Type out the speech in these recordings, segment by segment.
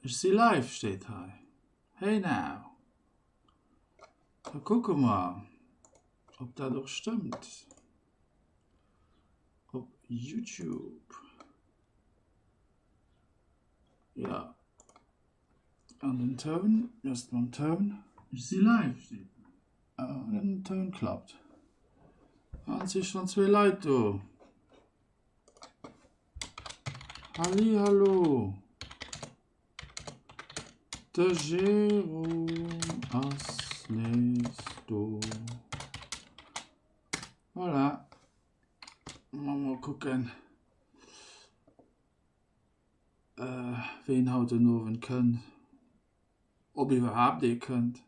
Ech si live steet hei. Hey now. Da kucke mer, ob dat och stëmmt. Op YouTube. Ja. An den Toun, wéi ass et mam Toun? Ech si live steet hei. Ah, den Toun klappt. An et si schonn zwee Leit do. Halli hallo. De Jérôme ass nees do. Voilà. Mal mol kucken, äh, ween haut den Owend kënnt. Ob iwwerhaapt ee kënnt.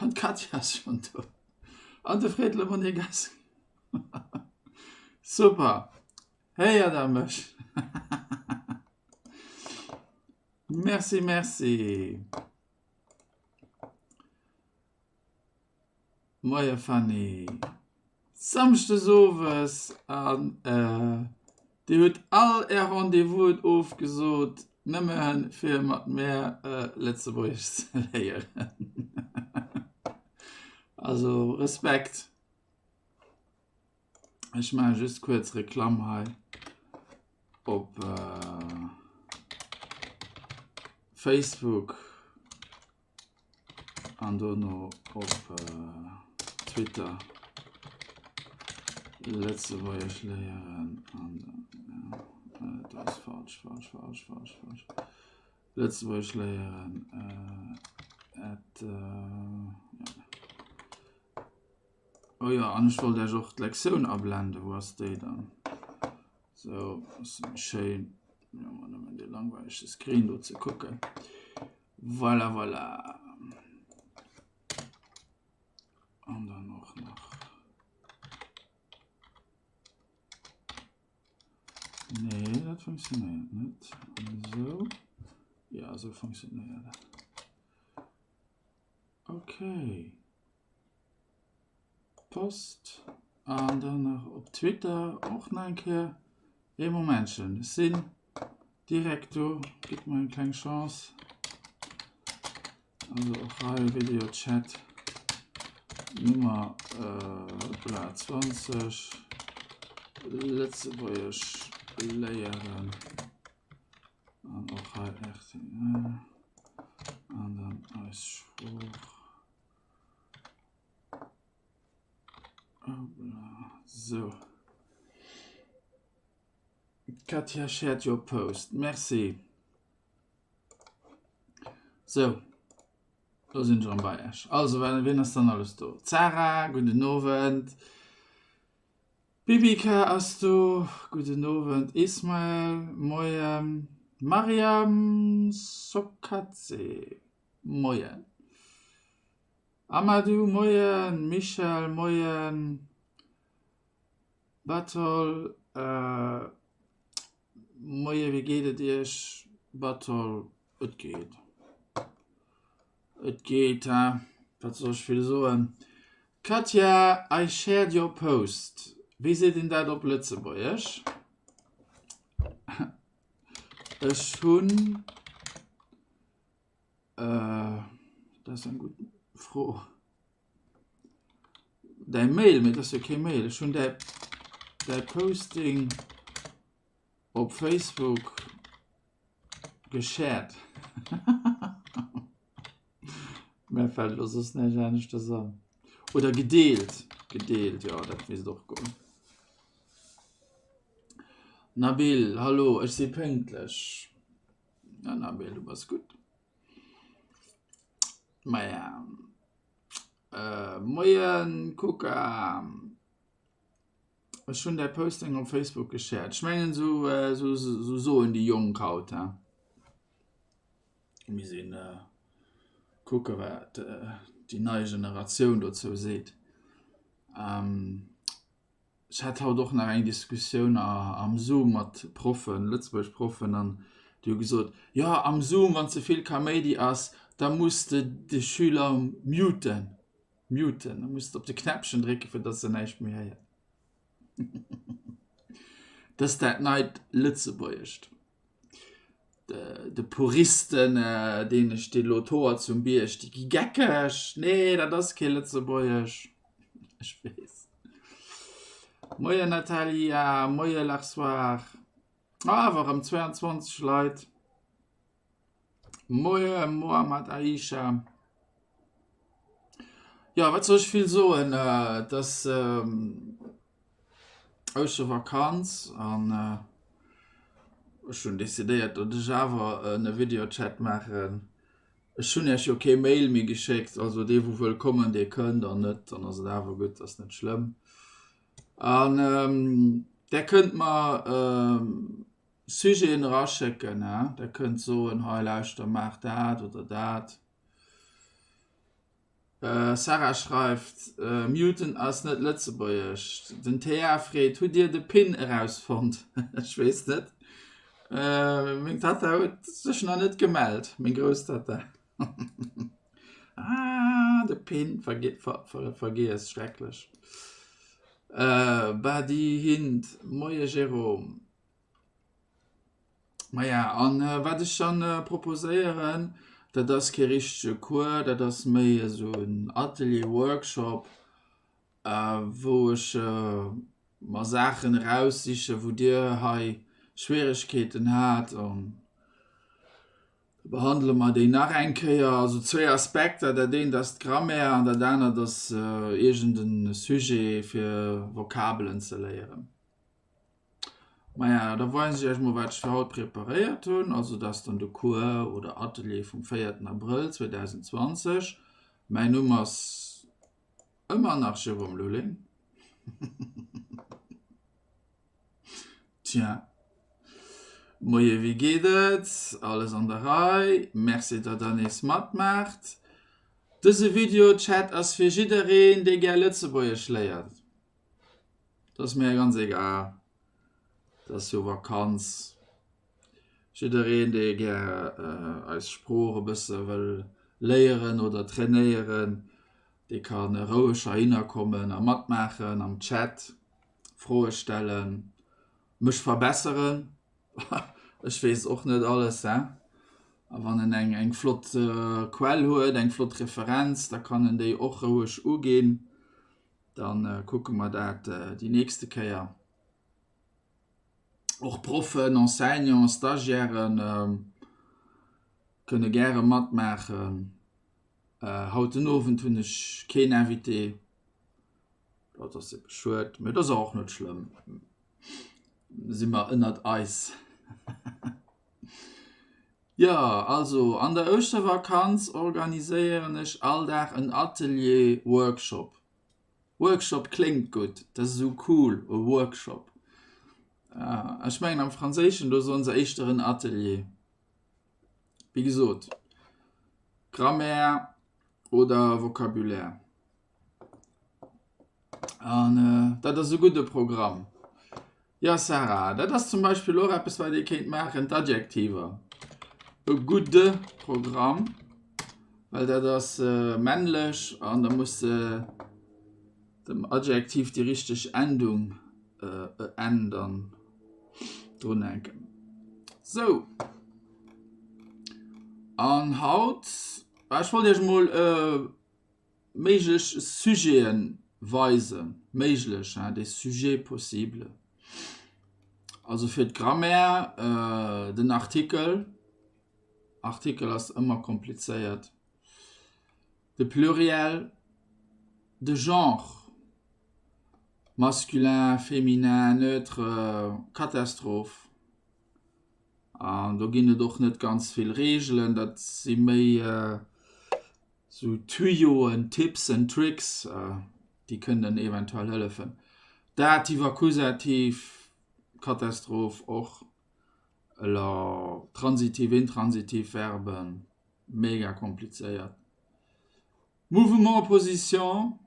An d'Katja ass schonn do. An de Fred Le Monégasque. Super. Héiert der mech? Merci, merci. Moie Fanny. Samschdes owes an Dir hutt all Är Rendez-vousen ofgesot, nëmme fir mat mär Lëtzebuergesch ze léieren. Also Respekt. Ech maache just kuerz Reklamm hei op Facebook an dono op Twitter Lëtzebuergesch léieren an dat ass falsch, falsch, falsch, falsch, falsch. Lëtzebuergesch léieren at ja. Oh jo, an ech wollt Iech och d'Lektioun ablenden. Wou ass déi dann? Sou, ass méi schéin, ëmmer nëmmen dee langweilege Screen do ze kucken. Voilà, voilà. An dann och nach. Nee, dat funktionéiert net. Sou. Ja, sou funktionéiert dat. Okay. Post an dann nach op Twitter och nach eng Kéier. Ee Momentchen, ech sinn direkt do, gitt mer eng kleng Chance. Also och hei Videochat Nummer hoppla 20 Lëtzebuergesch léieren an och hei rtl an dann eis Sprooch. So. Katja shared your post. Merci. So. Do sinn ech erëm bei Iech. Also, wien ass dann alles do? Zara, gudden Owend. Bibika ass do, gudden Owend. Ismael, moien. Mariam Sokatse, moien. Amadou, Moien Michèle, Moien Batol, Moie wéi geet et Iech? Batol, Et geet, et geet he, wat soll ech vill soen. Katja, I shared your post, wéi seet een dat op Lëtzebuergesch? Ech hunn. Äh, dat ass eng gutt Fro. Däi Mail, mee dat ass jo kee Mail. Ech hunn däi, däi Posting op Facebook geshared. Mär fält elo soss näischt aneschters an. Oder gedeelt, gedeelt, jo, dat misst och goen. Nabil, hallo, ech si pénktlech. Annabelle, du bass gutt. Maja. Äh, moien Kuka. Ech hunn däi Posting op Facebook geshared. Ech mengen sou, äh, sou, sou soen déi Jonk haut, he. Mir sinn äh, kucke wat äh, déi nei Generatioun dozou seet. Ähm, Ech hat haut och nach eng Diskussioun am Zoom mat Proffen, Lëtzebuergesch Proffen, an déi hu gesot, jo am Zoom, wann ze vill Kaméidi ass, da muss de de Schüler muten, muten, da muss de op de Knäppchen drécken, fir datt en näischt méi héiert. Dat ass dat neit Lëtzebuergescht. De Puristen, deene sti lo d'Hoer zum Bierg, déi gi geckeg, Nee, dat ass kee Lëtzebuergesch. Ech weess. Moien Natalia, moie Larsoir. Ah, awer erëm 22 Leit. Moie Mohammad Aisha. Jo, wat soll ech vill soen? Et ass Ouschtervakanz an ech hunn decidéiert, datt ech awer e Videochat maachen. Ech hunn iech jo kee Mail méi geschéckt, also dee wou wëll kommen, dee kënnt an net, dann ass et awer gutt, ass net schlëmm. An där kënnt mer Sujeten eraschécken, he, der kënnt soen, hei lauschter, maach dat oder dat. Sarah schreift, Muten ass net lëtzebuergesch. Den TA freet, Hutt Dir de Pin erausfonnt? Ech weess net. Meng Tatta huet sech nach net gemellt, meng grouss Tatta. Ah, de Pin vergiess, schrecklech. Badi Hint, Moie Jérôme. Maja, an wat ech dann proposéieren, dat ass kee richtege Cours, dat ass méi esou en Atelier, Workshop, wou ech mer Saachen eraussichen, wou Dir hei Schwieregkeeten hat an da behandele mer déi nach eng Kéier. Also zwéi Aspekter, dat eent ass d'Grammaire an dat anert ass iergend e Sujet fir Vokabelen ze léieren. Maja, da weisen ech iech mol wat ech fir haut preparéiert hunn. Also dat ass dann de Cours oder Atelier vum 4. Abrëll 2020. Mäin Numm ass ëmmer nach Jérôme Lulling. Tiens. Moie, wéi geet et? Alles an der Rei? Merci, datt der nees matmaacht. Dëse Video-Chat ass fir jiddereen, dee gär Lëtzebuergesch léiert. Dat ass mir ganz egal. Dat ass jo Vakanz. Jiddereen, dee gär eis Sprooch e bësse wëll léieren oder trainéieren, dee ka roueg heihinner kommen a matmaachen am Chat, Froe stellen, mech verbesseren. Ech weess och net alles, hein. A wann en eng eng flott Quell huet, eng flott Referenz, da kann en déi och roueg uginn. Dann kucke mer dat déi nächste Kéier. Och Proffen, Enseignants, Stagiairen kënne gäre matmaachen. Haut den Owend hunn ech keen Invité. Dat ass ebe schued, mee dat ass och net schlëmm. Si mer ënnert eis. Jo, also an der Ouschtervakanz organiséieren ech all Dag en Atelier, Workshop. Workshop kléngt gutt, dat ass esou cool, e Workshop. Ech mengen am Franséischen do soen se éischter en Atelier. Wéi gesot, Grammaire oder Vocabulaire. An dat ass e gudde Programm. Jo Sarah, dat ass zum Beispill och eppes wat ee kéint maachen, d'Adjektiver. E gudde Programm, well dat ass männlech an da muss de dem Adjektiv déi richteg Endung, e N dann drunhänken. Sou, an haut, ech wollt iech emol e méiglech Sujeten weisen, méiglech, hein, des sujets possibles. Also fir d'Grammaire den Artikel, Artikel ass ëmmer komplizéiert, de Pluriel, de Genre, masculin, féminin, neutre, Katastroph. An do ginn et och net ganz vill Reegelen, dat si méi Sou Tuyauxen, Tips and Tricks, déi kënnen eventuell hëllefen. Dativ, Akkusativ, Katastroph och, eller transitiv, intransitiv Verben, mega komplizéiert. Mouvement, Position,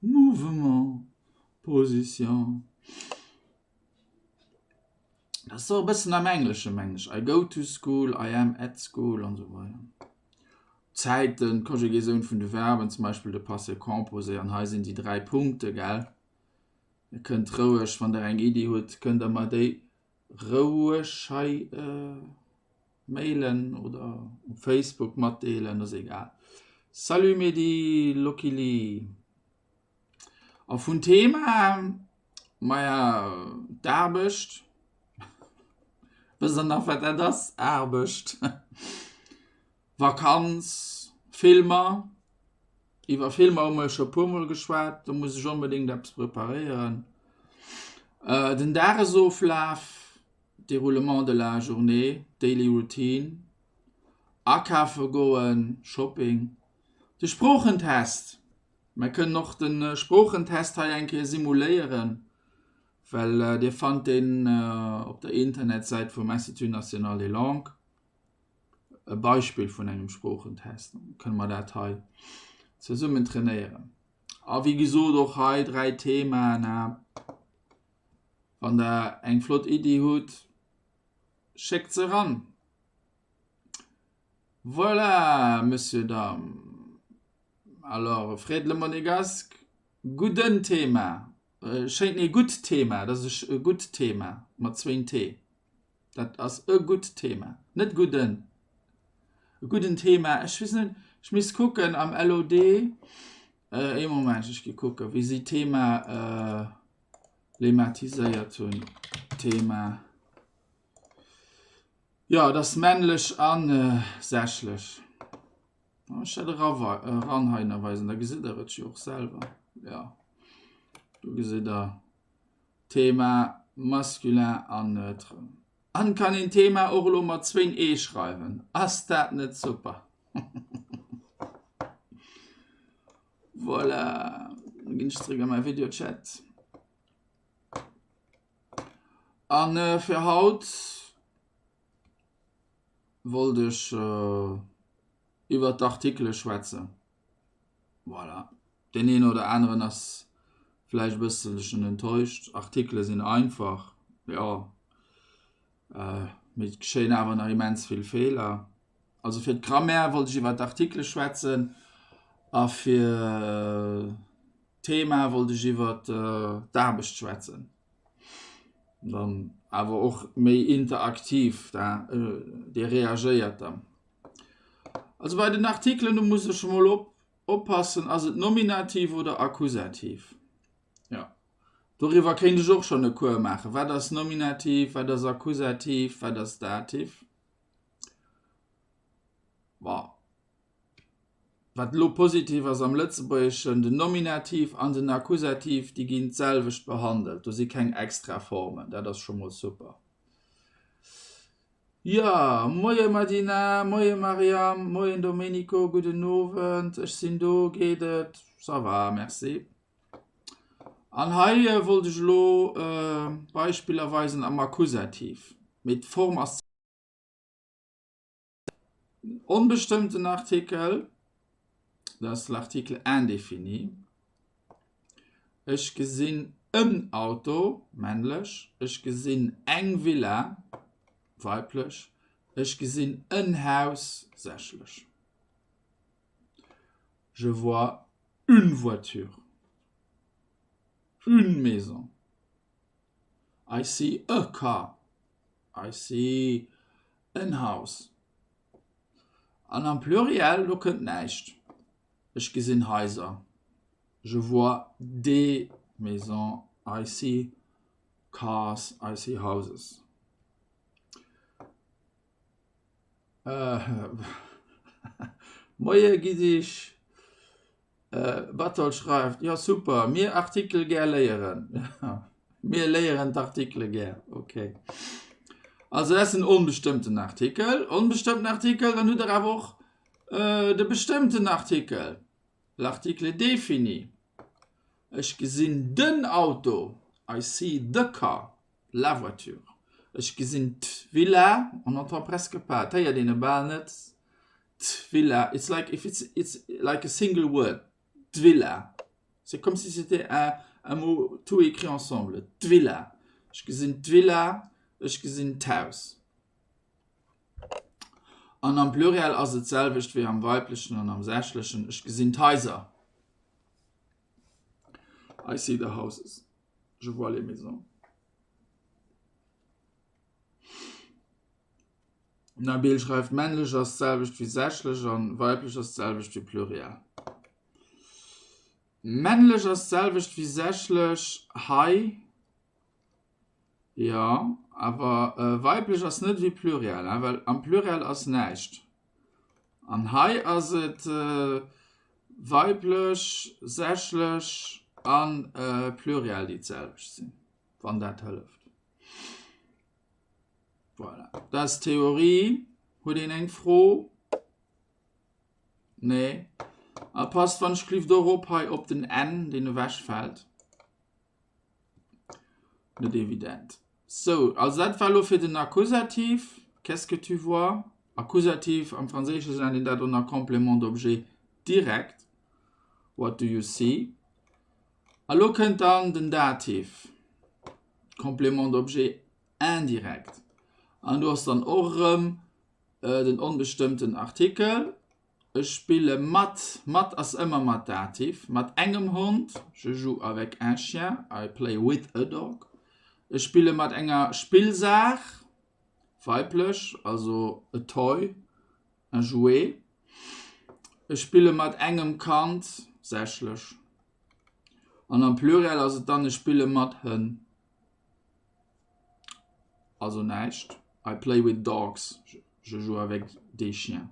Mouvement, Position. Dat ass och e bëssen am Engleschen, mengen ech. I go to school, I am at school an esou weider. D'Zäiten, d'Konjugaison vun de Verben, zum Beispill de Passé composé. An hei sinn déi 3 Punkte, gell? Dir kënnt roueg, wann der eng Iddi hutt, kënnt der mer déi roueg hei. Mailen oder op Facebook matdeelen, ass egal. Salut Mehdi, Lokili. A vun Thema, maja d'Aarbecht, wësst der nach wat dat ass? Aarbecht, Vakanz, Filmer, iwwer Filmer hu mer scho e puer mol geschwat, do muss ech onbedéngt eppes preparéieren. Den Dagesoflaf, Déroulement de la journée, Daily Routine, akafe goen, Shopping, de Sproochentest. Mer kënnen och de Sproochentest hei eng Kéier simuléieren, well Dir fannt deen op der Internetsäit vum Institut national des langues, e Beispill vun engem Sproochentest. Dann kënne mer dat hei zesummen trainéieren. A wéi gesot och hei 3 Themaen. Wann Der eng flott Iddi hutt, schéckt se eran. Voilà, Messieurs, Dames. Alors, Fred le Monégasque, gudden Thema, schéint, nee, gutt Thema, dat ass e gutt Thema mat zwéin T. Dat ass e gutt Thema, net gudden. E gudden Thema, ech weess net, ech misst kucken am LOD, ee Moment, ech gi kucken, wéi si Thema lematiséiert hunn. Thema, jo, et ass männlech a sächlech. Ech dat eran hei nach weisen, da gesitt der et jo och selwer. Ja, do gesitt der Thema masculin an neutre. An kann een Thema och elo mat zwéin E schreiwen. Ass dat net super? Voilà, da ginn ech zréck a mäi Videochat. An fir haut wollt ech iwwer d'Artikele schwätzen. Voilà. Deen een oder aneren ass vläicht e bësselchen enttäuscht. Artikele sinn einfach, jo, mee et geschéien awer nach immens vill Feeler. Also fir d'Grammaire wollt ech iwwer d'Artikele schwätzen a fir d'Thema wollt ech iwwer d'Aarbecht schwätzen. Dann awer och méi interaktiv, da Dir reagéiert dann. Also bei den Artikelen, do muss ech mol op, oppassen, ass et Nominativ oder Akkusativ? Ja. Doriwwer kéint ech och schonn e Cours maachen. Wat ass Nominativ, wat ass Akkusativ, wat ass Dativ? Bon. Wat elo positiv ass am Lëtzebuergeschen, den Nominativ an den Akkusativ, déi ginn d'selwecht behandelt. Do si keng extra Formen. Dat ass scho mol super. Jo, moie Madina, moie Mariam, moien Domenico, gudden Owend, ech sinn do, geet et? Ça va, merci. An hei wollt ech elo Beispiller weisen am Akkusativ, mee d'Form ass. Onbestëmmten Artikel, dat ass l'article indéfini. Ech gesinn en Auto, männlech. Ech gesinn eng Villa, weiblech. Ech gesinn en Haus, sächlech. Je vois une voiture, une maison. I see a car. I see en house. An am Pluriel, do kënnt näischt. Ech gesinn Haiser. Je vois des maisons. I see cars. I see houses. Moie Gidich. Batol schreift, Jo super, mir Artikel gär léieren. Mir léieren d'Artikele gär, ok. Also dat ass en onbestëmmten Artikel. Onbestëmmten Artikel, dann hutt der awer och de bestëmmten Artikel, l'article défini. Ech gesinn den Auto, I see the car, la voiture. Ech gesinn d'Villa, on n'entend presque pas, et héiert een e bal net. D'Villa, it's like if it's it's like a single word, d'Villa. C'est comme si c'était un un mot tout écrit ensemble, d'Villa. Ech gesinn d'Villa, ech gesinn d'Haus. An am Pluriel ass et d'selwecht wéi am weiblechen an am sächlechen, ech gesinn d'Haiser. I see the houses. Je vois les maisons. Nabil schreift, männlech ass d'selwecht wéi sächlech an weiblech ass d'selwecht wéi Pluriel. Männlech ass d'selwecht wéi sächlech hei, jo, awer weiblech ass net wéi Pluriel, hein, well am Pluriel ass näischt. An hei ass et weiblech, sächlech an Pluriel, déi d'selwecht sinn, wann dat hëlleft. Voilà, dat ass d'Theorie. Huet een eng Fro? Nee. A passt wann ech glift och op hei op den N, deen ewechfält. Net evident. Sou, also dat war elo fir den Akkusativ. Qu'est-ce que tu vois? Akkusativ, am Franséische nennt een dat och nach Complément d'objet direct. What do you see? A lo kënnt dann den Dativ, Complément d'objet indirect. An do ass dann och erëm den onbestëmmten Artikel. Ech spille mat, mat ass ëmmer mat Dativ, mat engem Hond, je joue avec un chien, I play with a dog. Ech spille mat enger Spillsaach, weiblech, also a toy, un jouet. Ech spille mat engem Kand, sächlech. An am Pluriel ass et dann ech spille mat Hënn. Also näischt. I play with dogs, je joue avec des chiens.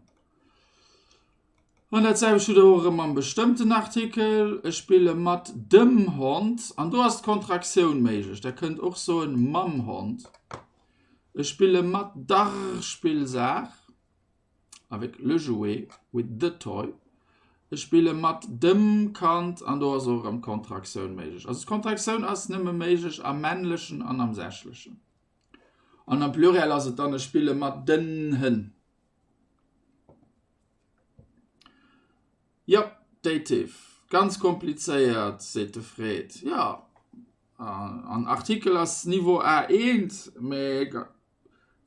An dat selwecht hutt der och erëm mam bestëmmten Artikel, Ech spille mat dem Hond. An do ass d'Kontraktioun méiglech. Der kënnt och soen mam Hond. Ech spille mat der Spillsaach. Avec le jouet, with the toy. Ech spille mat dem Kand an do ass och erëm d'Kontraktioun méiglech. Also d'Kontraktioun ass nëmme méiglech am männlechen an am sächlechen. An am Pluriel ass et dann ech spille mat den Hënn. Jop, Dativ. Ganz komplizéiert, seet de Fred. Jo, an Artikel ass Niveau A1, mee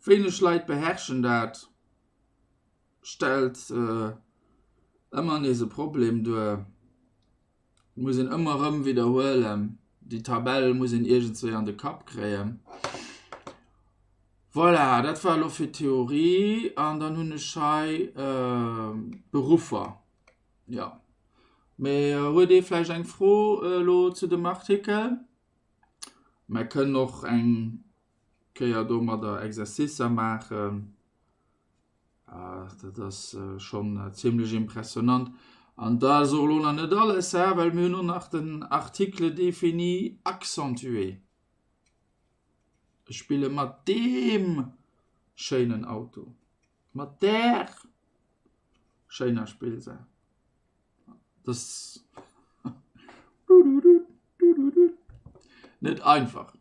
Wéineg Leit beherrschen dat, stellt ëmmer nees e Problem duer, muss een ëmmer erëm widderhuelen. Déi Tabell muss een iergendswéi an de Kapp kréien. Voilà, dat war elo fir d'Theorie an dann hunn ech hei d'Beruffer. Jo, mee huet ee vläicht eng Fro elo zu dem Artikel? Mer kënnen och eng Kéier domadder Exercicer maachen. Dat ass schonn zimlech impressionant. An dat ass och elo nach net alles, he, well mir hunn och nach den Article défini accentué. Ech spille mat deem schéinen Auto, mat där schéiner Spillsaach. Das net einfach.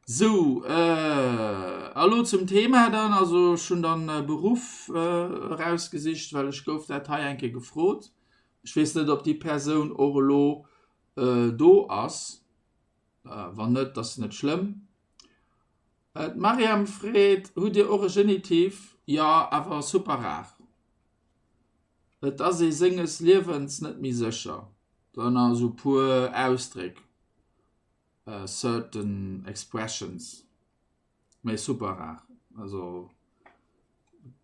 Sou, äh, a lo zum Thema dann. Also ech hunn dann e Beruff erausgesicht, well ech gouf dat hei eng Kéier gefrot. Ech weess net, ob déi Persoun och elo do ass. Wann net, ass net schlëmm. D'Mariam freet, Hutt Dir och e Genitiv? Jo, awer super rar. Et ass ee senges Liewens net méi sécher. Dann nach esou puer Ausdréck, certain expressions, mee super rar. Also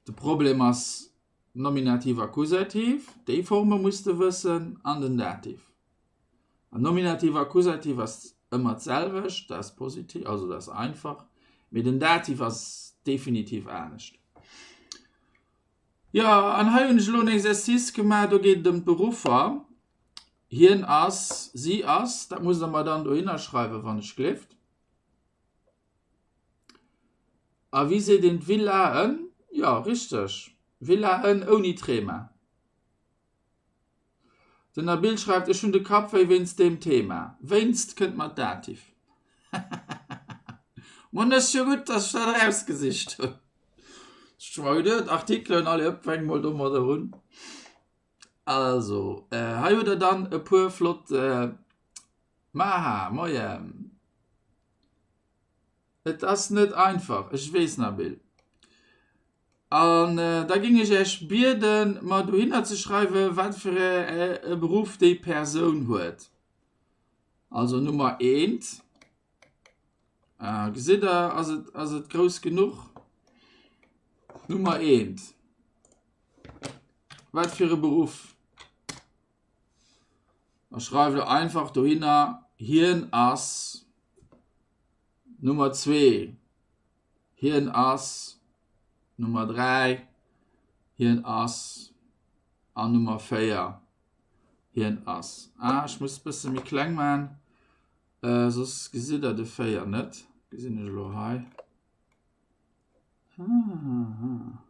de Problem ass Nominativ, Akkusativ, déi Forme muss de wëssen, an den Dativ. An Nominativ, Akkusativ ass ëmmer d'selwecht, dat ass positiv, also dat ass einfach, mee den Dativ ass definitiv anescht. Jo, an hei hunn ech elo en Exercice gemaach, do geet et ëm d'Beruffer. Hien ass, si ass, dat musst Der mer dann dohinner schreiwen, wann ech gleeft. A wéi seet een d'Villaen? Jo, richteg, Villaen ouni Trema. Den Nabil schreift, Ech hunn de Kapp wéi wéinst deem Thema. Wéinst kënnt mat Dativ. Mon ass jo gutt, dass ech dat erausgesicht hunn. Ech hu mer geduet, Artikelen, allez hop, fänke mol domadder un. Also, hei hutt der dann e puer flott Maha, Moien. Et ass net einfach, ech weess, Nabil. An da géing ech Iech bieden, mer dohinner ze schreiwen, wat fir e Beruff déi Persoun huet. Also Nummer eent. Gesitt Der, ass et, ass et grouss genuch? Nummer eent, Wat fir e Beruff? Da schreift der einfach dohinner, hien ass Nummer zwee, hien ass Nummer 3, hien ass an Nummer 4, hien ass. Ah, ech muss e bësse méi kleng man, äh, soss gesitt der de 4 net. Gesinn ech elo hei. Ah.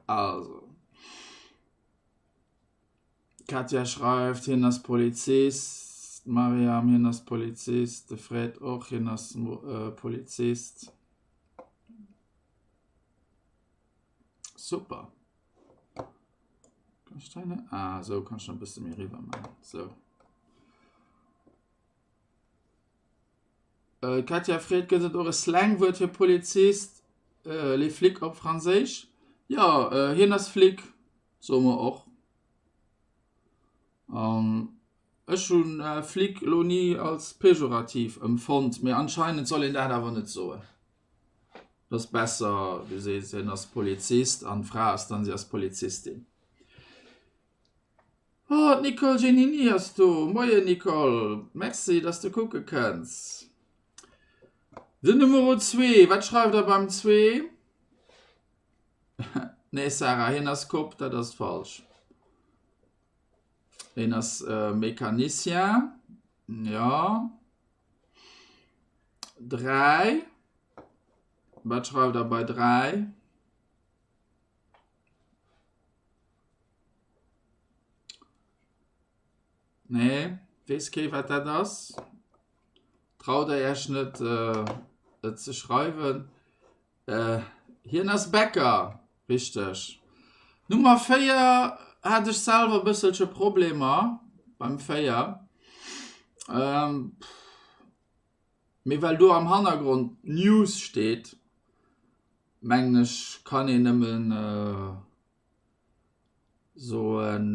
Also. D'Katja schreift, hien ass Polizist, d'Mariam, hien ass Polizist, de Fred och, hien ass Polizist. Super. Kann ech deine? Ah, sou kann ech nach e bësse méi eriwwer maachen. Sou. D'Katja freet, Gëtt et och e Slangwuert fir Polizist, les flics op Franséisch? Jo, hien ass Flic. Soe mer och. An ech hunn Flic elo ni als pejorativ empfonnt, mee anscheinend soll een dat awer net soen. Et ass besser, du sees, hien ass Polizist an d'Fra ass dann, si ass Polizistin. Oh, d'Nicole Genini ass do. Moien Nicole, Merci, dass de kucke kënns. Den Numero zwee, wat schreift der beim zwee? Nee Sarah, hien ass Kop, dat ass falsch. Hien ass äh, Mecanicien. Ja. 3. Wat schreift der bei 3? Nee, weess kee wat dat ass? Traut der Iech net äh, et ze schreiwen? Hien ass Bäcker, richteg. Nummer 4 hat ech selwer e bësselche Problemer beim 4. Mee well do am Hannergrond News steet, mengen ech kann een nëmmen soen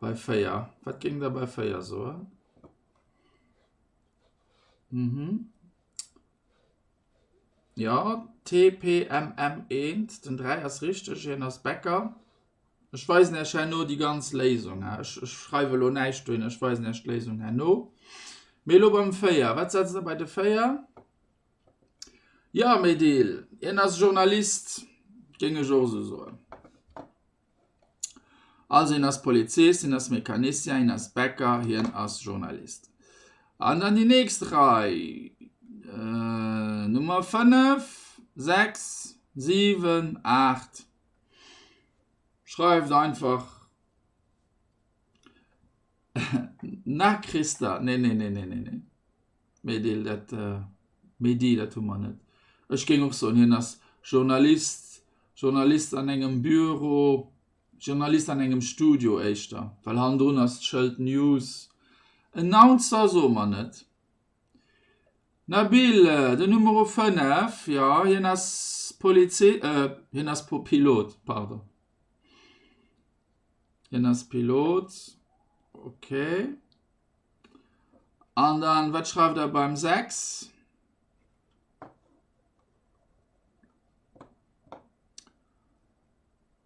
bei 4. Wat géing der bei 4 soen? Mhm. Ja, TPMM1, den 3 ass richteg, hien ass Bäcker. Ech weisen Iech herno déi ganz Léisung. Ech, ech schreiwe lo näischt dohin, ech weisen Iech d'Léisung herno. Mee elo beim 4, wat setzt der bei de 4? Ja, Medil, hien ass Journalist, géing ech och esou soen. Also hien ass Polizist, hien ass Mecanicien, hien ass Bäcker, hien ass Journalist. An dann déi nächst Rei, Nummer 5, 6, 7, 8. Schreift einfach Na Christa, nee, nee, nee, nee, nee, nee. Medil, dat, Medi, dat hu mer net. Ech géing och soen, hien ass Journalist, Journalist an engem Büro, Journalist an engem Studio éischter, well hannendrun ass d'Schëld News. Announcer soe mer net. Nabil, den Numero 5, jo, hien ass Polizi-, hien ass Pilot, pardon. Hien ass Pilot, okay. An dann, wat schreift der beim 6?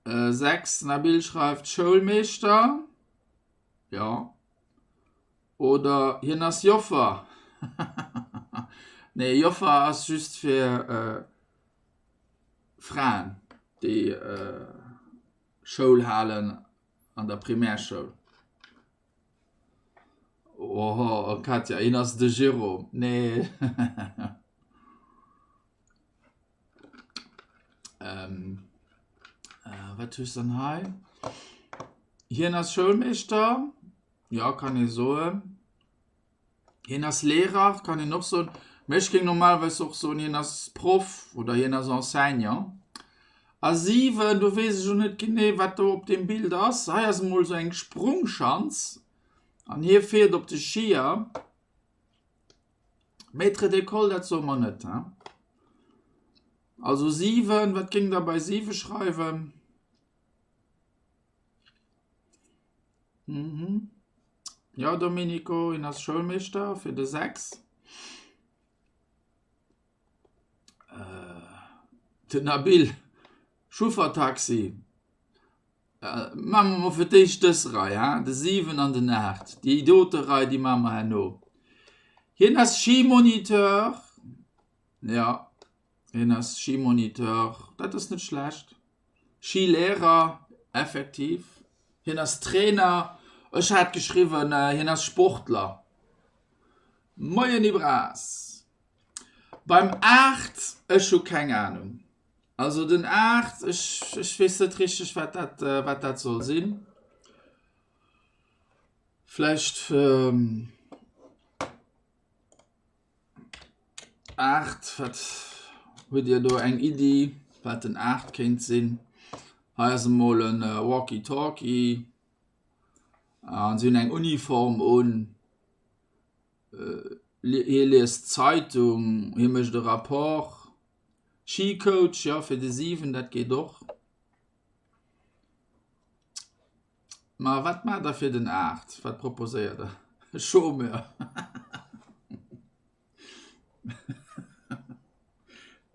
Äh, 6, Nabil schreift Schoulmeeschter. Ja. Oder hien ass Joffer. Nee, Joffer ass just fir äh, Fraen, déi äh, Schoul halen an der Primärschoul. Oho, Katja, hien ass de Jérôme. Nee. ähm, äh, wat hues dann hei? Hien ass Schoulmeeschter. Ja, kann ee soen. Hien ass Lehrer, kann een och soen. Mee ech géing normalerweis och soen, hien ass Proff oder hien ass Enseignant. A 7, do weess ech elo net genee, wat do op deem Bild ass. Hei ass emol esou eng Sprungschanz an hie fiert op de Skier. Maître d'école, dat soe mer net, hein? Also 7, wat géing Der bei 7 schreiwen? Mhm. Ja, Domenico, hien ass Schoulmeeschter fir de 6. Den Nabil, Chauffertaxi. Maache mer mol fir d'éischt dës Rei, ha, de 7 an den 8. Déi dote Rei, déi maache mer herno. Hien ass Skimoniteur. Jo, hien ass Skimoniteur. Dat ass net schlecht. Skilehrer, effektiv. Hien ass Trainer. Ech hat geschriwwen, hien ass Sportler. Moien Ibras. Beim 8, ech hu keng Anung. Also den 8, ech, ech weess net richteg, wat dat, wat dat soll sinn. Vläicht 8, wat hutt Dir do eng Iddi, wat den 8 kéint sinn? Hei ass emol e Walkie-Talkie an si hunn eng Uniform un. Hie liest d'Zeitung, hie mécht e Rapport. Skicoach, jo fir de 7, dat geet och. Ma wat maacht der fir den 8? Wat proposéiert der? Chômeur.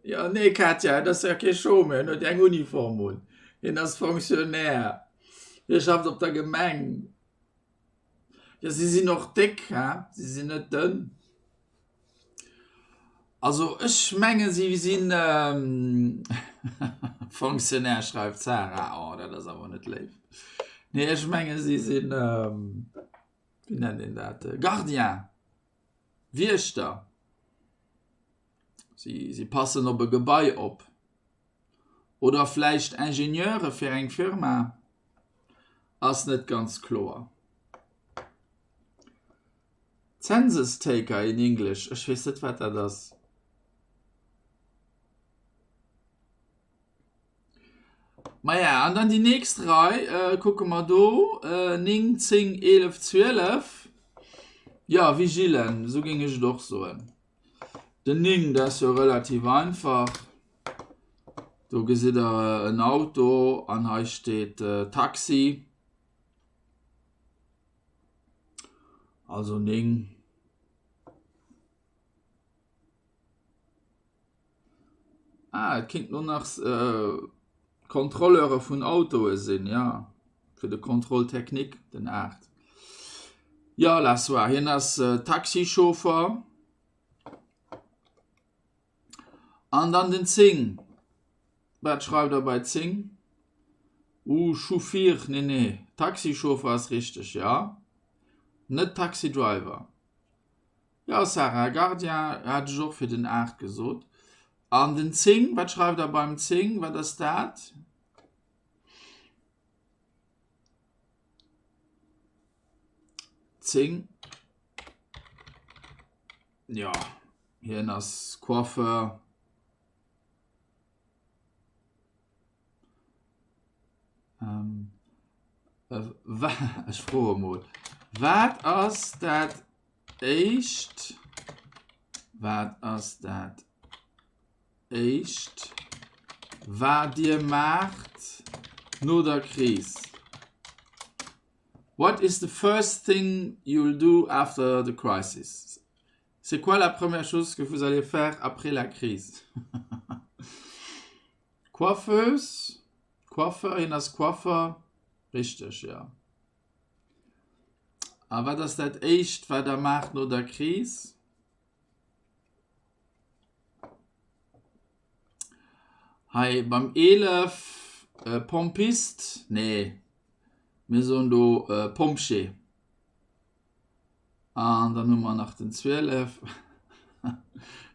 Jo, nee Katja, et ass jo kee Chômeur, en huet jo eng Uniform un. Hien ass Fonctionnaire, hie schafft op der Gemeng. Jo, si sinn och déck, he, si sinn net dënn. Also ech mengen si sinn Fonctionnaire, schreift d'Sarah. Oh, dat ass awer net léif. Nee, ech mengen si sinn, wéi nennt een dat, Gardien, Wiechter. Si, si passen op e Gebai op. Oder vläicht Ingenieure fir eng Firma? Ass net ganz kloer. Census taker in English, ech weess net wat dat ass. Maja, an dann déi nächst Rei, kucke mer do, 9, 10, 11, 12, jo, Vigilen, esou géing ech et och soen. Den 9, dat ass jo relativ einfach. Do gesitt der en Auto an hei steet Taxi. Also 9. Ah, et kéinten och nach Kontrolleure vun Autoe sinn, jo, fir de Contrôle technique, den 8. Jo, la soir, hien ass Taxichauffer. An dann den 10. Wat schreift der bei 10? Uh, Chauffeur, nee, nee, Taxichauffer ass richteg, jo. Net Taxidriver. Jo, Sarah, Gardien hat ech och fir den 8 gesot. An den 10, wat schreift der beim 10? Wat ass dat? 10. Jo, hien ass Coiffeur. Ech froe mol, Wat ass dat éischt, wat ass dat éischt, wat Dir maacht no der Kris? What is the first thing you'll do after the crisis? C'est quoi la première chose que vous allez faire après la crise? Coiffeuse, Coiffeur, hien ass Coiffer, richteg, jo. A wat ass dat éischt, wat der maacht no der Kris? Hei beim 11, Pompist, nee, mir soen do Pompjee. An dann hu mer nach den 12.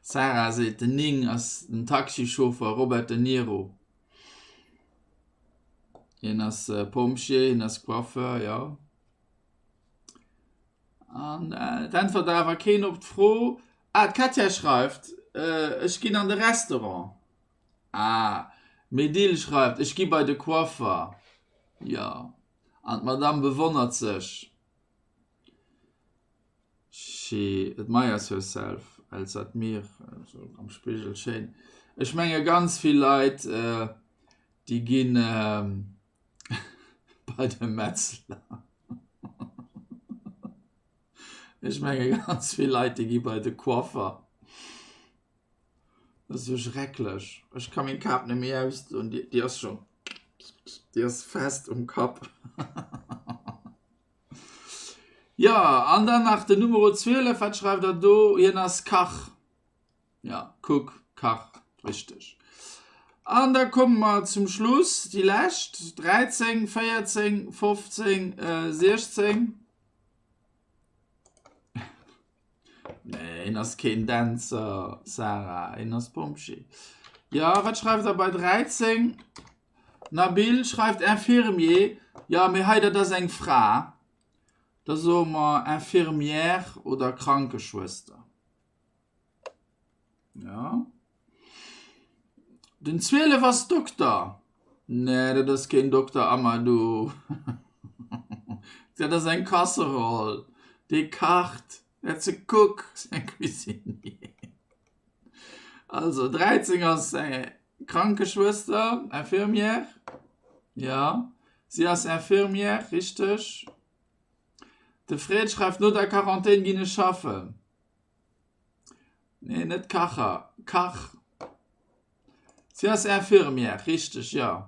D'Sarah seet, den 9 ass den Taxichauffer Robert De Niro. Hien ass Pompjee, hien ass Coiffeur, jo. An et äntwert awer keen op d'Fro. Ah, d'Katja schreift, Ech ginn an de Restaurant. Ah, d'Medil schreift, Ech gi bei de Coiffer. Jo, an d'Madame bewonnert sech. She admires herself, elle s'admire, am Spigel, schéin. Ech menge ganz vill Leit, déi gi bei de Metzler. Ech menge ganz vill Leit, déi gi bei de Coiffer. Dat ass jo schrecklech. Ech ka meng Kap net méi ausdoen, déi, déi ass schon, déi ass fest um Kapp. Jo, an dann nach den Numero 12, wat schreift der do? Hien ass Kach. Ja, kuck, Kach, richteg. An da komme mer zum Schluss, déi lescht, 13, 14, 15, 16. Nee, hien ass keen Dänzer, Sarah, hien ass Pompjee. Jo, wat schreift der bei 13? Nabil schreift Infirmier. Jo, mee hei, dat ass eng Fra. Da soe mer Infirmière oder Krankeschwëster. Ja. Den 12 ass Dokter. Nee, dat ass keen Dokter Amadou. Dat ass eng Kasseroll. Dee kacht. That's a cook, c'est un cuisinier. Also 13 ass eng Krankeschwëster, Infirmière. Ja, si ass Infirmière, richteg. De Fred schreift, no der Quarantän ginn ech schaffen. Nee, net Kacher, Kach. Si ass Infirmière, richteg, jo.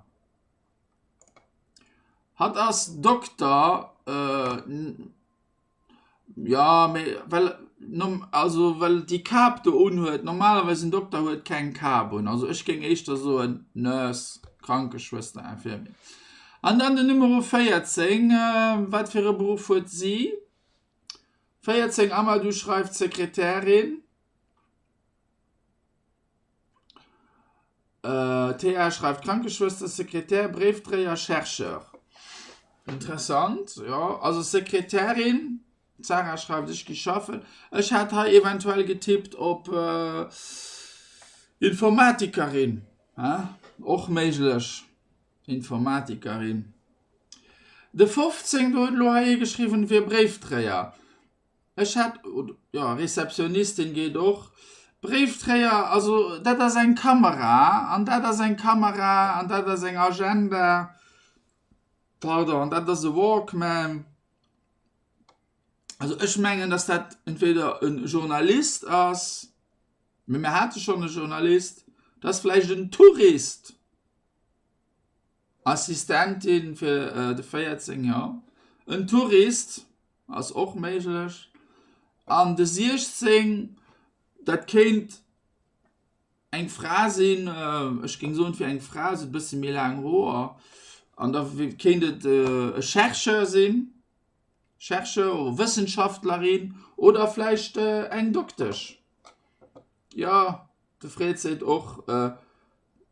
Hatt ass Dokter, jo, mee well, also well et déi Kap do unhuet. Normalerweis en Dokter huet keng Kap un. Also ech géing éischter soen Nurse, Krankeschwëster, Infirmière. An dann den Numero 14, wat fir e Beruff huet si? 14 Amadou schreift Sekretärin. TA schreift Krankeschwëster, Sekretär, Bréifdréier, Chercheur. Interessant, jo. Also Sekretärin, d'Sarah schreift ech gi schaffen. Ech hat hei eventuell getippt op Informatikerin, hein, och méiglech. Informatikerin. De 15, do huet elo hei ee geschriwwen, wier Bréifdréier. Ech hätt, jo, Receptionnistin geet och. Bréifdréier, also dat ass eng Kamera an dat ass eng Kamera an dat ass eng Agenda, pardon, an dat ass e Walkman. Also ech mengen, datt dat entweder e Journalist ass, mee mir hate schonn e Journalist, dat ass vläicht en Tourist. Assistentin fir de 14, jo. En Tourist ass och méiglech. An de 16, dat kéint eng Fra sinn, ech géing soen, et wier eng Fra, se huet e bësse méi laang Hoer. An da kéint et e Chercheur sinn, Chercheur oder Wëssenschaftlerin oder vläicht eng Doktesch. Jo, de Fred seet och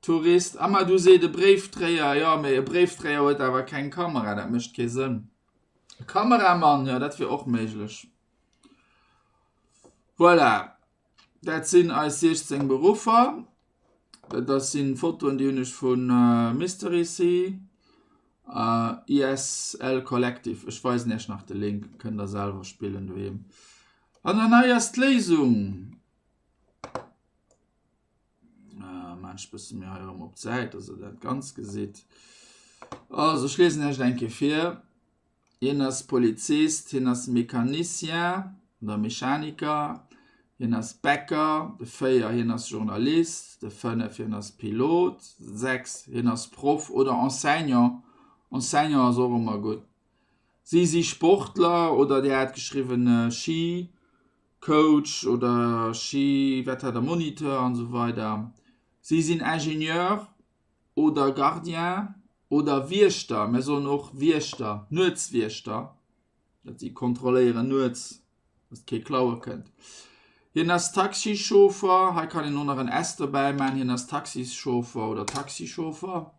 Tourist, Amadou seet e Bréifdréier, jo, mee e Bréifdréier huet awer keng Kamera, dat mécht kee Sënn. E Kameramann, jo, dat wier och méiglech. Voilà, dat sinn eis 16 Beruffer. Dat ass sinn Fotoen, déi hunn ech vu Mystery Sea, ISL Collective. Ech weisen iech nach de Link, kënnt der selwer spillen doheem. An dann hei ass d'Léisung. Maan ech bësse méi hei erëm op d'Säit, dass der dat ganz gesitt. Also ech liesen iech et eng Kéier vir. Hien ass Polizist, hien ass Mecanicien oder Mechaniker, hien ass Bäcker, de 4, hien ass Journalist, de 5, hien ass Pilot, 6, hien ass Proff oder Enseignant, Enseignant ass och ëmmer gutt. Si si Sportler oder Dir hat geschriwwen Ski. Coach oder Ski, wat hat der, Moniteur an esou weider. Si sinn Ingenieur oder Gardien oder Wiechter, mir soen och Wiechter, Nuetswiechter, dat si kontrolléieren nuets, datt kee klaue kënnt. Hien ass Taxichauffer, hei kann een och nach en s dobäi maachen, hien ass Taxischauffer oder Taxichauffer.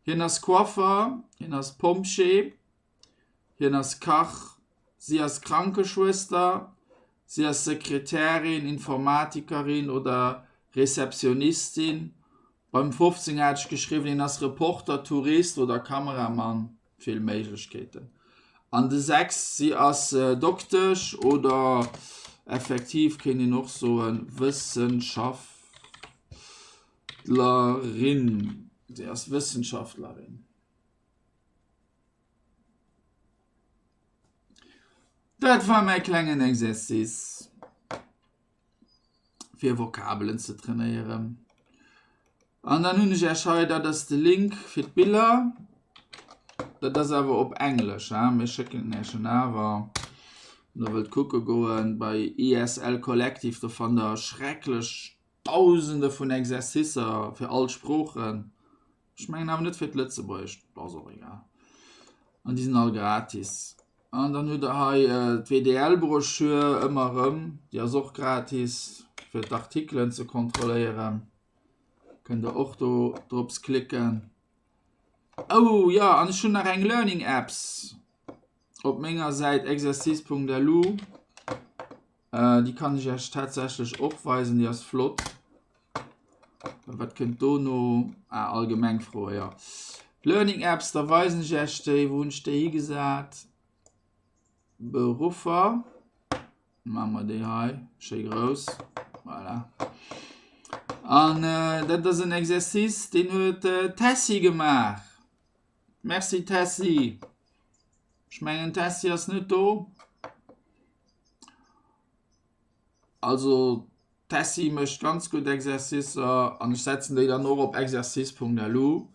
Hien ass Coiffer, hien ass Pompjee. Hien ass Kach, si ass Krankeschwëster, si ass Sekretärin, Informatikerin oder Receptionnistin. Beim 15 hat ech geschriwwen, hien ass Reporter, Tourist oder Kameramann. Vill Méiglechkeeten. An de 6, si ass Doktesch oder effektiv kéint een och soen Wëssenschaftlerin. Si ass Wëssenschaftlerin. Dat war mäi klengen Exercice. Fir Vokabelen ze trainéieren. An dann hunn ech Iech hei, dat ass de Link fir d'Biller. Dat ass awer op Englesch, hein? Mir schécken Iech en awer. Wann der wëllt kucke goen, bei ISL Collective, do fannt der schrecklech Dausende vun Exercicer fir all d'Sproochen. Ech mengen awer net fir d'Lëtzebuergescht, ass och egal. An déi sinn all gratis. An dann hutt der hei d'WDL-Broschür ëmmer erëm, déi ass och gratis fir d'Artikelen ze kontrolléieren. Kënnt der och do drops klicken. Oh jo, an ech hunn nach eng Learning Apps op menger Säit exercice.lu. Déi kann ech iech tatsächlech och weisen, déi ass flott. Wat kënnt dono? Ah, allgemeng Froe, jo. Learning Apps, da weisen ech iech déi. Wou hunn ech déi higesat? Beruffer. Maache mer déi hei schéi grouss. Voilà. An dat ass en Exercice, deen huet d'Tessy gemaach. Merci Tessy. Ech mengen d'Tessy ass net do. Also d'Tessy mécht ganz gutt Exercicer an ech setzen déi dann och op exercice.lu.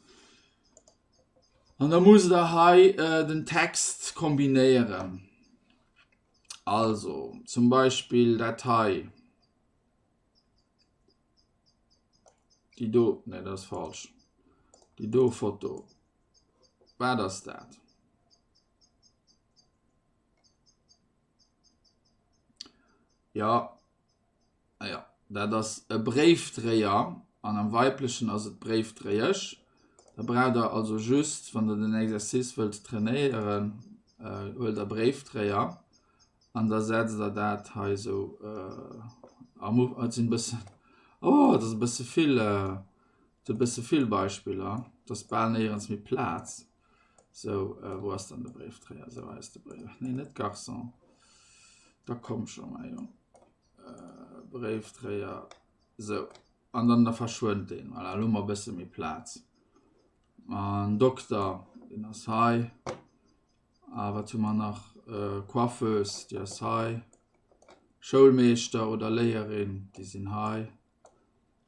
An da musst der hei den Text kombinéieren. Also zum Beispill dat hei. Déi do, nee dat ass falsch. Déi do Foto. Wat ass dat? Jo, jo, dat ass e Bréifdréier an am Weiblechen ass et Bréifdréiesch. Da braucht der also just, wann der den Exercice wëllt trainéieren, huelt der Bréifdréier an da setzt der dat hei esou am Ufank. Et sinn e bëssen, oh, et ass e bësse vill, et sinn e bësse vill Beispiller, et ass bal néierens méi Plaz. Sou, wou ass dann de Bréifdréier? Sou, hei ass de Bréif. Nee, net Garçon. Da komm scho mäi Jong. Bréifdréier. Sou, an dann da verschwënnt deen. Voilà, elo hu mer e bësse méi Plaz. An Dokter, deen ass hei. A wat hu mer nach? Coiffeuse, déi ass hei. Schoulmeeschter oder Léierin, déi sinn hei.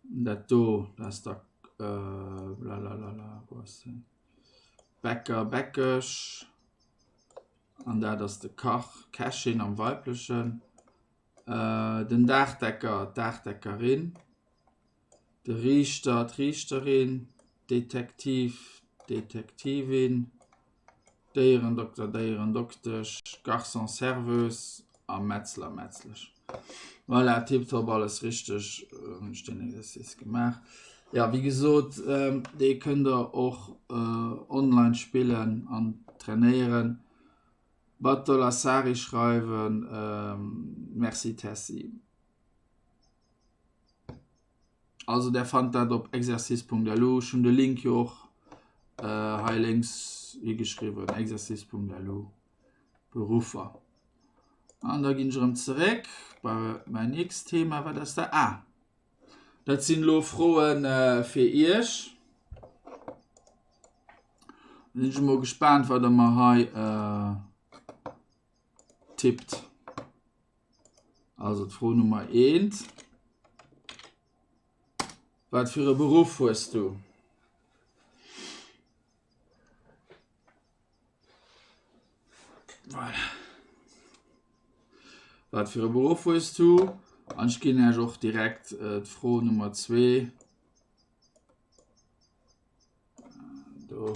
Dat do, dat ass da blalalala, wou ass deen? Bäcker, Bäckesch. An dat ass de Kach, Kächin am Weiblechen. Den Daachdecker, d'Daachdeckerin. De Riichter, d'Riichterin. Detektiv, Detektivin. Déierendokter, Déierendoktesch, Garçon, Serveuse a Metzler, Metzlesch. Voilà, tiptop, alles richteg, hunn ech deen Exercice gemaach. Jo, wéi gesot, dee kënnt der och online spillen an trainéieren. Batolassari schreiwen, Merci Tessy. Also där fannt dat op exercice.lu. Ech hunn de Link jo och hei lénks higeschriwwen, exercice.lu, Beruffer. An da ginn ech erëm zeréck bei mäin nächst Thema. Wat ass dat? Ah, dat sinn elo Froen fir Iech. Da sinn ech emol gespaant, wat der mer hei tippt. Also d'Fro Nummer eent. Wat fir e Beruff hues du? Voilà. Wat fir e Beruff hues du? An ech ginn Iech och direkt äh, d'Fro Nummer zwee. Do.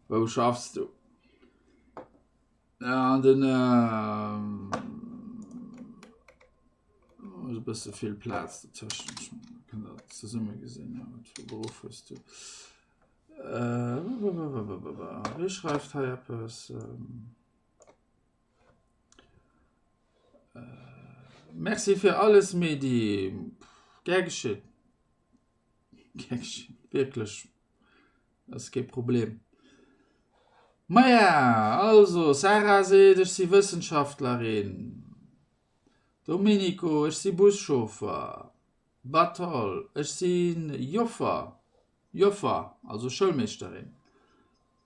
Wou schaffs du? Ja, den äh, e bësse vill Plaz dozwëschen. Kënnt der zesumme gesinn, ja, wat fir Beruff hues du? Äh, wie schreift hei eppes? Ähm, Merci fir alles Medi. Gär geschitt. Gär geschitt. Wierklech. Ass kee Problem. Maja, also Sarah seet ech si Wëssenschaftlerin. Domenico, ech si Buschauffer. Batol, ech si Joffer, Joffer, also Schoulmeeschterin.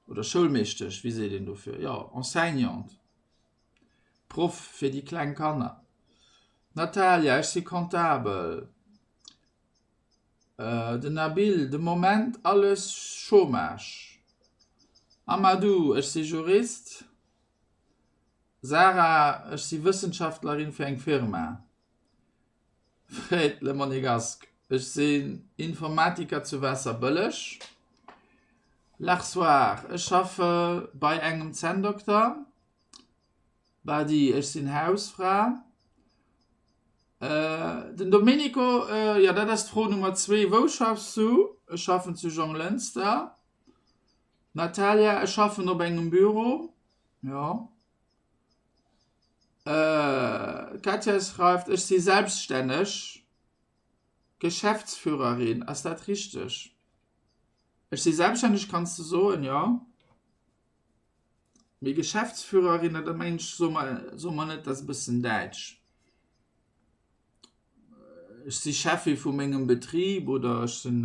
Oder Schoulmeeschtesch, wéi seet een dofir? Jo, Enseignante, Proff fir déi kleng Kanner. Natalia, Ech si Comptabel. Den Nabil, De Moment alles Chômage. Amadou, Ech si Jurist. Sarah, Ech si Wëssenschaftlerin fir eng Firma. Fred, Le Monégasque, Ech sinn Informatiker zu Waasserbëlleg. Larsoir, Ech schaffe bei engem Zänndokter. Badi, Ech sinn Hausfra. Den Domenico, Jo, dat ass d'Fro Nummer zwee, Wou schaffs du? Ech schaffen zu Jonglënster. Natalia, Ech schaffen op engem Büro. Jo. D'Katja schreift, Ech si selbststänneg Geschäftsführerin. Ass dat richteg? Ech si selbststänneg kanns de soen, jo. Mee Geschäftsführerin, dat mengen ech, soe mer, soe mer net, dat ass e bëssen däitsch. Ech si Cheffe vu mengem Betrib oder ech sinn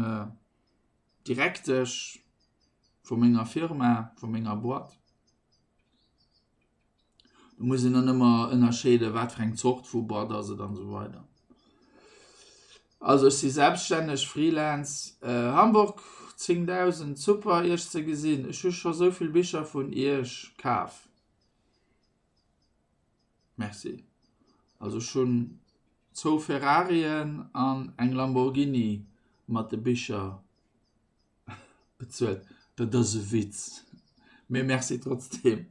Direktesch vu menger Firma, vu menger Boîte. Do muss een dann ëmmer ënnerscheeden, wat fir eng Zort vu Boîte ass et an esou weider. Also ech si selbststänneg, Freelance, Hamburg 10.000, super iech ze gesinn, ech hu scho sou vill Bicher vun iech kaf. Merci. Also ech hunn zwou Ferrarien an eng Lamborghini mat de Bicher bezuelt. Dat ass e Witz, mee merci trotzdeem.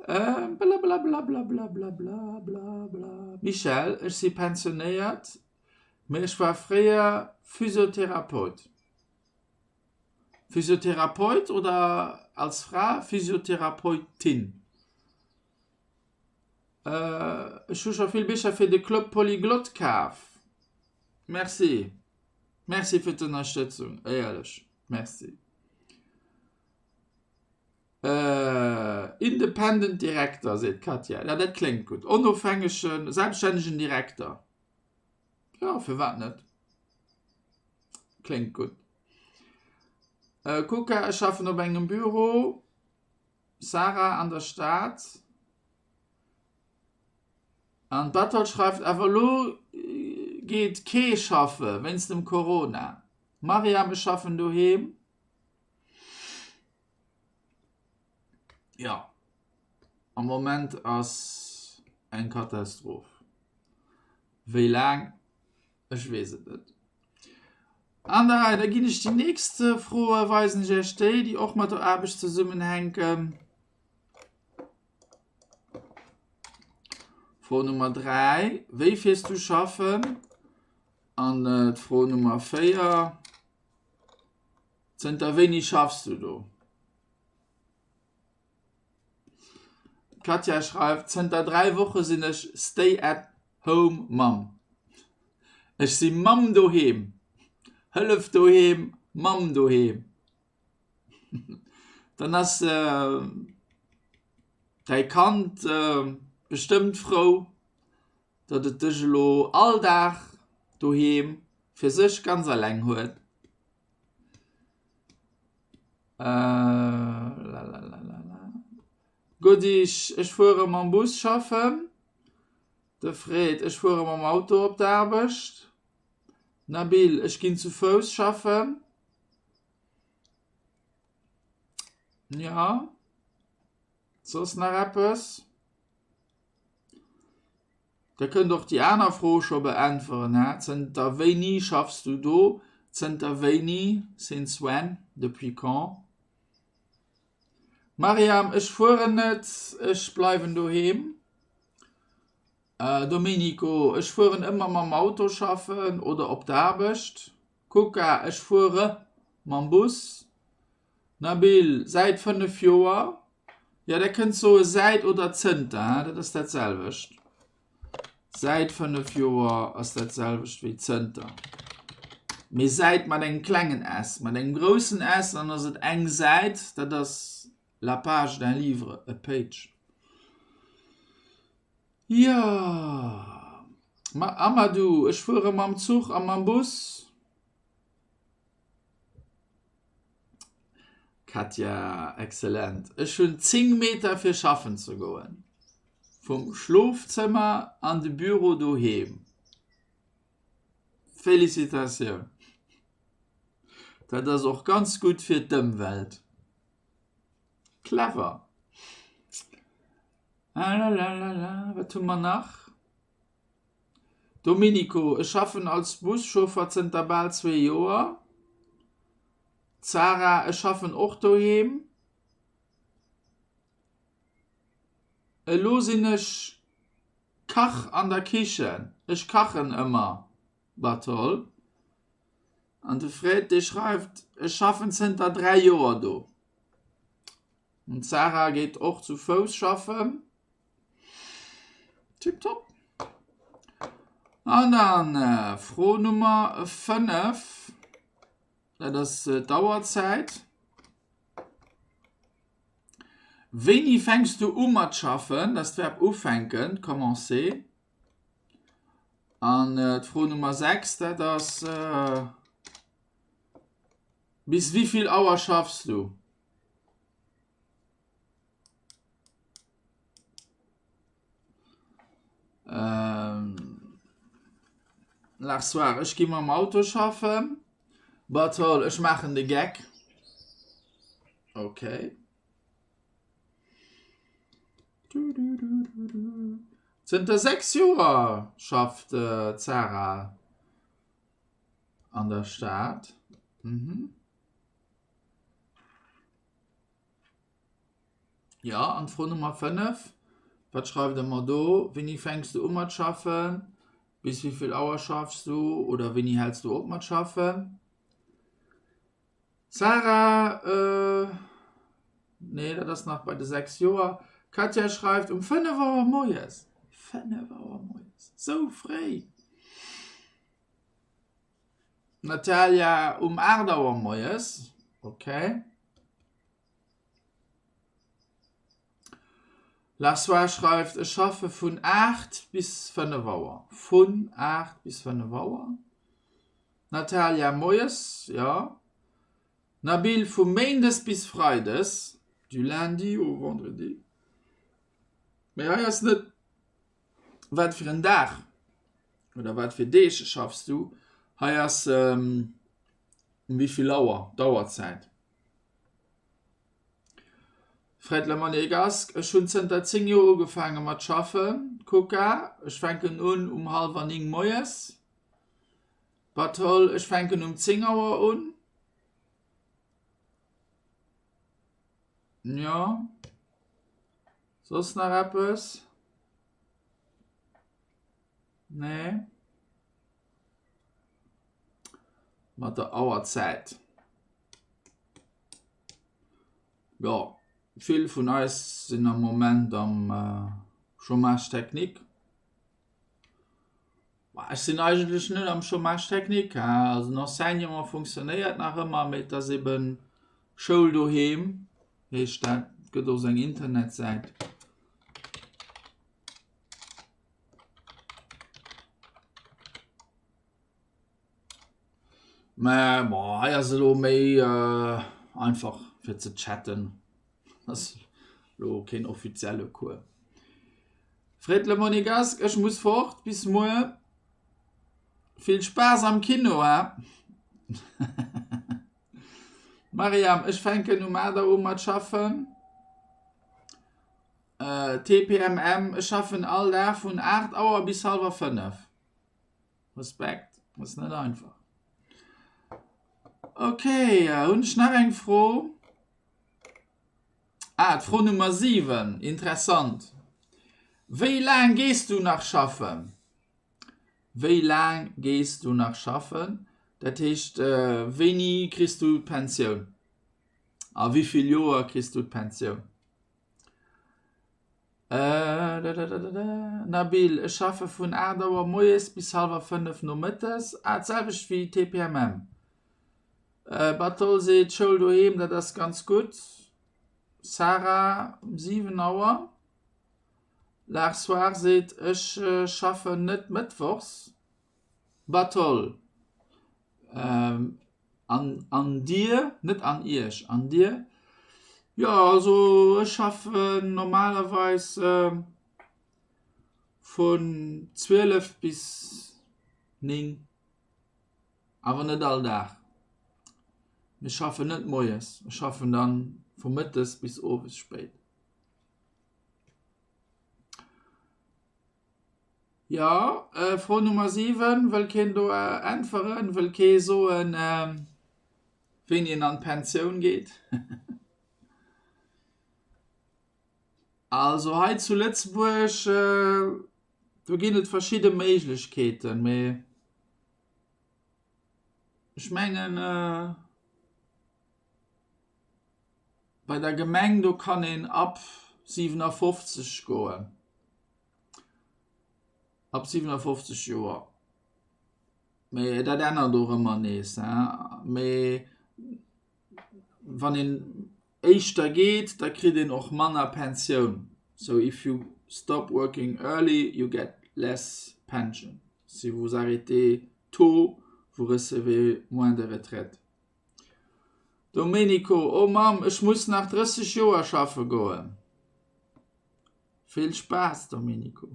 Blablablablablablablablabla Michèle, ech si pensionéiert, mee ech war fréier Physiotherapeut. Physiotherapeut oder als Fra Physiotherapeutin? Ech hu scho vill Bicher fir de Club Polyglot kaf. Merci. Merci fir d'Ënnerstëtzung, éierlech, merci. Independent Director, seet d'Katja. Ja, dat kléngt gutt. Onofhängegen, selbststännegen Direkter. Jo, firwat net? Kléngt gutt. Kuka, ech schaffen op engem Büro. Sarah, an der Stad. An d'Berthold schreift, Awer elo geet kee schaffe wéinst dem Corona. Mariam, Ech schaffen doheem. Jo, am Moment ass eng Katastroph. Wéi laang, ech weess et net. An der Rei, da ginn ech déi nächst Froe, weisen ech Iech déi, déi och mat der Aarbecht zesummenhänken. Fro Nummer 3, Wéi fiers du schaffen? An d'Fro Nummer 4, Zënter wéini schaffs du do? D'Katja schreift, Zënter 3 Woche sinn ech Stay at home Mamm. Ech si Mamm doheem. Hëllef doheem, Mamm doheem. Dann ass däi Kand bestëmmt frou, datt et dech elo all Dag doheem fir sech ganz eleng huet. Godig, ech fuere mam Bus schaffen. De Fred, ech fuere mam Auto op d'Aarbecht. Nabil, ech ginn zu Fouss schaffen. Jo, soss nach eppes? Der kënnt och déi aner Fro scho beäntweren, hä? Zënter wéini schaffs du do? Zënter wéini, since when, depuis quand? Mariam, Ech fueren net, ech bleiwen doheem. Domenico, Ech fueren ëmmer mam Auto schaffen oder op d'Aarbecht. Kuka, Ech fuere mam Bus. Nabil, Säit 5 Joer. Jo, der kënnt soe säit oder zënter, hein, dat ass dat selwecht. Säit 5 Joer ass dat selwecht wéi zënter. Mee säit mat engem klengen s, mat engem groussen S, dann ass et eng Säit, dat ass la page d'un livre, a page. Jo, ma Amadou, ech fuere mam Zuch a mam Bus. Katja, Excellent. Ech hunn 10 Meter fir schaffen ze goen. Vum Schlofzëmmer an de Büro doheem. Félicitatioun. Dat ass och ganz gutt fir d'Ëmwelt. Clever. Lalalala, wat hu mer nach? Domenico, Ech schaffen als Buschauffer zënter bal zwee Joer. Zara, Ech schaffen och doheem. Elo sinn ech Kach an der Kichen. Ech kachen ëmmer. Bartol, An de Fred, dee schreift, Ech schaffen zënter 3 Joer do. An d'Sarah geet och zu Fouss schaffen. Tiptop. An dann Fro Nummer 5, dat ass d'Auerzäit. Wéini fänks du u mat schaffen? Dat ass d'Verb ufänken, commencer. An d'Fro Nummer 6, dat ass Bis wéivill Auer schaffs du? Lars Soir, ech gi mam Auto schaffen. Bartol, ech maachen de Geck. Okay. Zënter 6 Joer schafft d'Sarah an der Stad. Mhm. Jo, an d'Fro Nummer 5, Wat schreift der mer do? Wéini fänks du u mat schaffen? Bis wéivill Auer schaffs du oder wéini häls du op mat schaffen? Sarah, Äh, nee, dat ass nach bei de 6 Joer. Katja schreift, Um 5 Auer moies. 5 Auer moies, sou fréi! Natalia, Um 8 Auer moies, okay. Lassois schreift, Ech schaffe vun 8 bis 5 Auer. Vun 8 bis 5 Auer. Natalia, Moies, jo. Nabil, Vu méindes bis freides, du lundi au vendredi. Mee hei ass net, wat fir en Dag oder wat fir Deeg schaffs du. Hei ass um wéi vill Auer, d'Auerzäit. Fred Lemonnier-Gasque, Ech hunn zënter 10 Joer ugefaange mat schaffen. Kuka, Ech fänken un um hallwer 9 moies. Bartol, Ech fänken um 10 Auer un. Jo. Soss nach eppes? Nee. Mat der Auerzäit. Jo, vill vun eis sinn am Moment am Chômage technique. Ech sinn eigentlech net am Chômage technique, also den Enseignement funktionéiert nach ëmmer, mee et ass eben Schoul doheem heescht dat, et gëtt och esou eng Internetsäit. Mä bon, hei ass elo méi einfach fir ze chatten. Ass elo keen offizielle Cours. Fred Le Monégasque, ech muss fort, bis muer. Vill Spaass am Kino, he? Mariam, ech fänken um 8 Auer u mat schaffen. TPMM, ech schaffen all Dag vun 8 Auer bis hallwer 5. Respekt, ass net einfach. Ok, hunn ech nach eng Fro? Ah, d'Fro Nummer 7, interessant. Wéi laang gees du nach schaffen? Wéi laang gees du nach schaffen? Dat heescht, wéini kriss du d'Pensioun? A wéi vill Joer kriss du d'Pensioun? Nabil, Ech schaffe vun 8 Auer moies bis hallwer 5 nomëttes. Ah, d'selwecht wéi TPMM. Bartol seet, Schoul doheem, dat ass ganz gutt. Sarah, Um 7 Auer. Larsoir seet, Ech schaffen net mëttwochs. Bartol, An, an dir, net an iech, an dir. Jo, also ech schaffen normalerweis vun 12 bis 9, awer net all Dag. Ech schaffen net moies, ech schaffen dann vu mëttes bis owes spéit. Jo, Fro Nummer 7, wëll keen do äntweren? Wëll kee soen, wéini en an d'Pensioun geet? Also hei zu Lëtzebuerg, do ginn et verschidde Méiglechkeeten, mee ech mengen, bei der Gemeng, do kann een ab 57 goen. Ab 57 Joer. Mee dat ännert och ëmmer nees, hein. Mee wann een éischter geet, da kritt een och manner Pensioun. So if you stop working early, you get less pension. Si vous arrêtez tôt, vous recevez moins de retraite. Domenico, Oh Mamm, ech muss nach 30 Joer schaffe goen. Vill Spaass Domenico.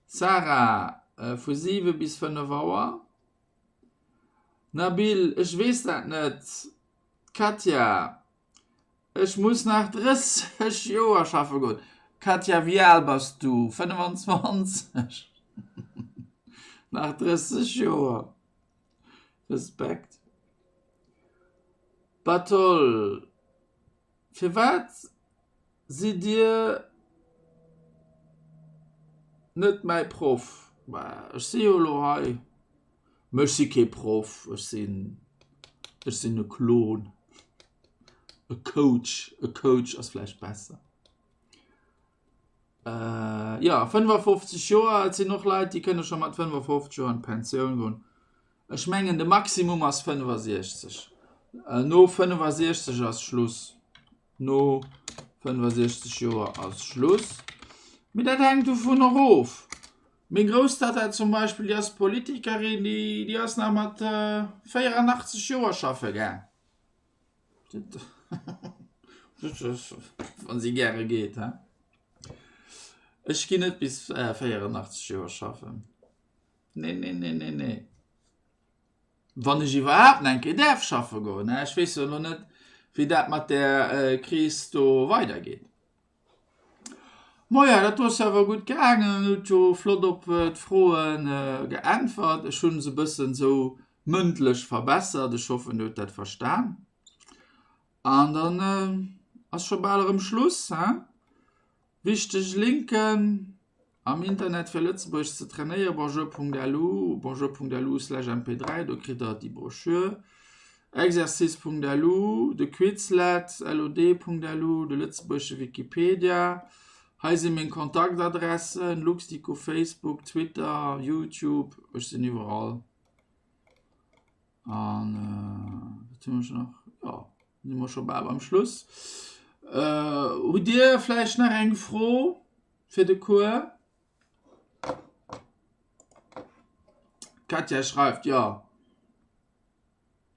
Sarah, Vu 7 bis 5 Auer. Nabil, Ech weess dat net. Katja, Ech muss nach 30 Joer schaffe goen. Katja, wéi al bass du? 25? Nach 30 Joer? Respekt. Batol, Firwat sidd Dir net mäi Proff? Mä ech si jo elo hei. Mä ech si kee Proff, ech sinn, ech sinn e Klon, e Coach, e Coach ass vläicht besser. Jo, 55 Joer, et sinn och Leit, déi kënne scho mat 55 Joer an d'Pensioun goen. Ech mengen de Maximum ass 65. No 65 ass Schluss. No 65 Joer ass Schluss. Mee dat hänkt dovunner of. Meng Grousstatta zum Beispill, déi ass Politikerin, déi, déi ass nach mat 84 Joer schaffe gaang. Wann si gäre geet, he. Ech ginn net bis 84 Joer schaffen. Nee, nee, nee, nee, nee. Wann ech iwwerhaapt nach eng Kéier däerf schaffe goen, ech weess jo elo net, wéi dat mat där Kris do weidergeet. Maja, dat do ass jo awer gutt gaangen, hutt jo flott op d'Froe geäntwert. Ech hu se e bëssen esou mëndlech verbessert. Ech hoffen, Dir hutt dat verstan. An dann ass scho bal erëm Schluss, he? Wichteg Linken am Internet fir Lëtzebuergesch ze trainéieren, bonjour.lu, bonjour.lu/mp3, do kritt der déi Broschür, exercice.lu, de Quizlet, lod.lu, de lëtzebuergesche Wikipedia. Hei si meng Kontaktadressen, Luxdico, Facebook, Twitter, Youtube, ech sinn iwwerall. An wat hunn ech nach? Jo, si mer scho bal beim Schluss. Hutt Dir vläicht nach eng Fro fir de Cours? D'Katja schreift, jo.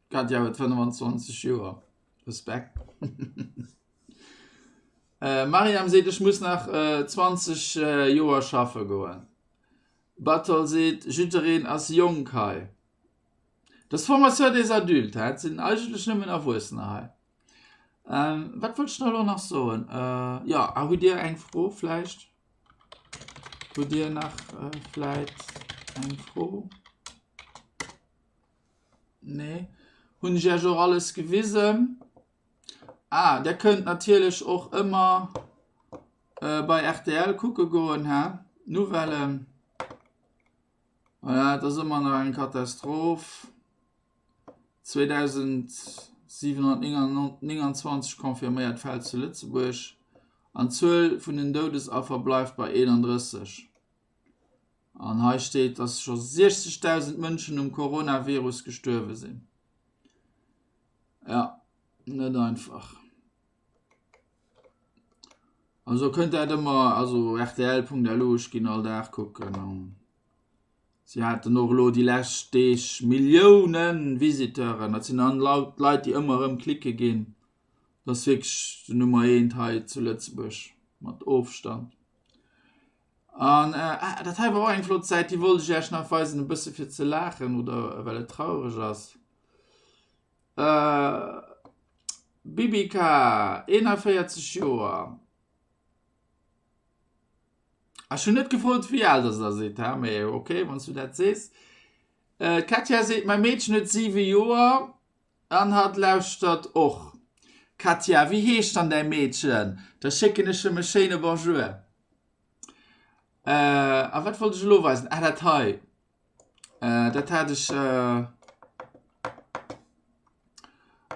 D'Katja huet 25 Joer. Respekt. Mariam seet, ech muss nach 20 Joer schaffe goen. Batol seet, jiddereen ass jonk hei. Dat ass d'Formation des adultes, hä? Et sinn eigentlech nëmmen Erwuessener hei. Wat wollt ech dann elo nach soen? Jo, ah, hutt Dir eng Fro vläicht? Hutt Dir nach vläit eng Fro? Nee? Hunn ech Iech och alles gewisen? Ah, Der kënnt natierlech och ëmmer bei rtl kucke goen, hä? D'Nouvellen. Voilà, et ass ëmmer nach eng Katastroph. 2729 confirméiert Fäll zu Lëtzebuerg an d'Zuel vun den Doudesaffer bleift bei 31. An hei steet, dass scho 60.000 Mënschen um Coronavirus gestuerwe sinn. Ja, net einfach. Also kënnt dat ëmmer, also rtl.lu, ech ginn all Dag kucken an si haten och elo déi lescht Deeg Millioune Visiteuren, dat sinn dann laut Leit déi ëmmer erëm klicke ginn. Dat ass wierklech den Nummer eent hei zu Lëtzebuerg mat Ofstand. An ah, dat hei war och eng flott Säit, déi wollt ech Iech nach weisen, e bësse fir ze laachen oder well et traureg ass. Äh, Bibica, 41 Joer. Ech hunn net gefrot, wéi al dass der sidd, ha, mee ok, wann s du dat sees. D'Katja seet, Mäi Meedchen huet 7 Joer an hatt lauschtert och. Katja, wéi heescht dann däi Meedchen? Da schécken ech em e schéine Bonjour. A wat wollt ech elo weisen? Ah, dat hei. Dat hat ech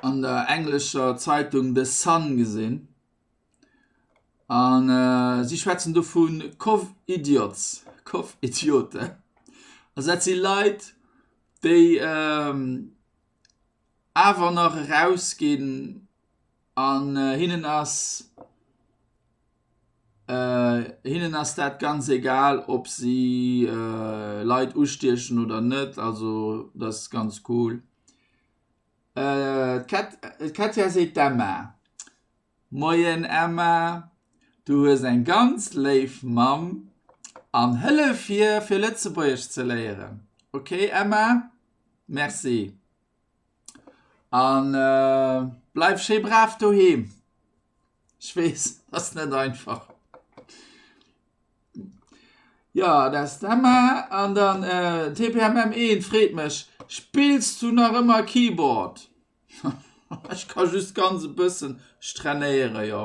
an der englescher Zeitung The Sun gesinn. An si schwätzen do vu Covidiots, Covidioten. Also dat si Leit, déi awer nach erausginn an hinnen ass hinnen ass dat ganz egal, ob si Leit ustiechen oder net. Also dat ass ganz cool. D'Katja seet d'Emma. Moien Emma, du hues eng ganz léif Mamm an hëllef hir fir Lëtzebuergesch ze léieren. Ok Emma? Merci. An bleif schéi brav doheem. Ech weess, ass net einfach. Jo, dat ass d'Emma. An dann TPMM1 freet mech, Spills du nach ëmmer Keyboard? Ech ka just ganz e bëssen trainéieren, jo,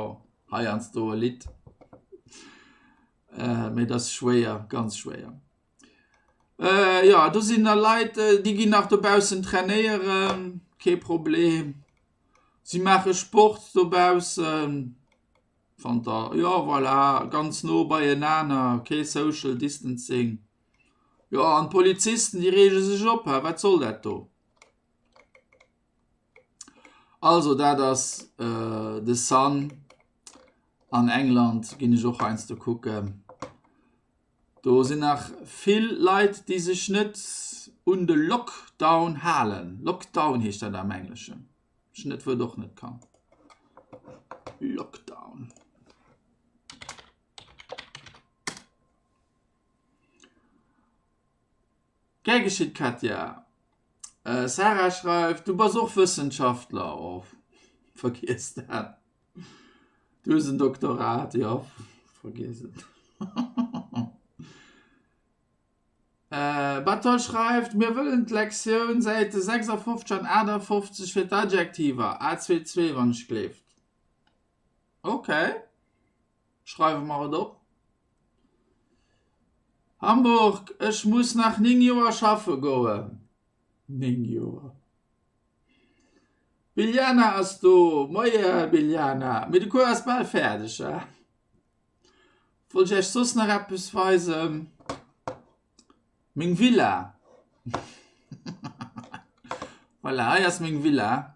heiansdo e Lidd. Mee et ass schwéier, ganz schwéier. Jo, do sinn nach Leit, déi ginn nach dobaussen trainéieren, kee Problem. Si maache Sport dobaussen, zanter, jo, voilà, ganz no beienaner, kee Social Distancing. Jo, an d'Polizisten, déi reege sech op, hä, wat soll dat do? Also dat ass The Sun an England ginn ech och heiansdo kucken. Do sinn nach vill Leit déi sech net un de Lockdown halen. Lockdown heescht dat am Engleschen. Ech hunn dat Wuert och net kannt. Lockdown. Gär geschitt Katja. Sarah schreift, Du bass och Wëssenschaftler. Oh, vergiess dat. Du hues en Doktorat, jo, vergiess et. Batol schreift, Mir wëllen d'Lektioun Säite 56 an 58 fir d'Adjektiver, A22, wann ech gleeft. Okay. Schreiwe mer et op. Hamburg, Ech muss nach 9 Joer schaffe goen. 9 Joer. D'Biljana ass do. Moie Biljana. Mee de Cours ass bal fäerdeg, he? Wollt ech iech soss nach eppes weisen? Meng Villa. Voilà, hei ass meng Villa.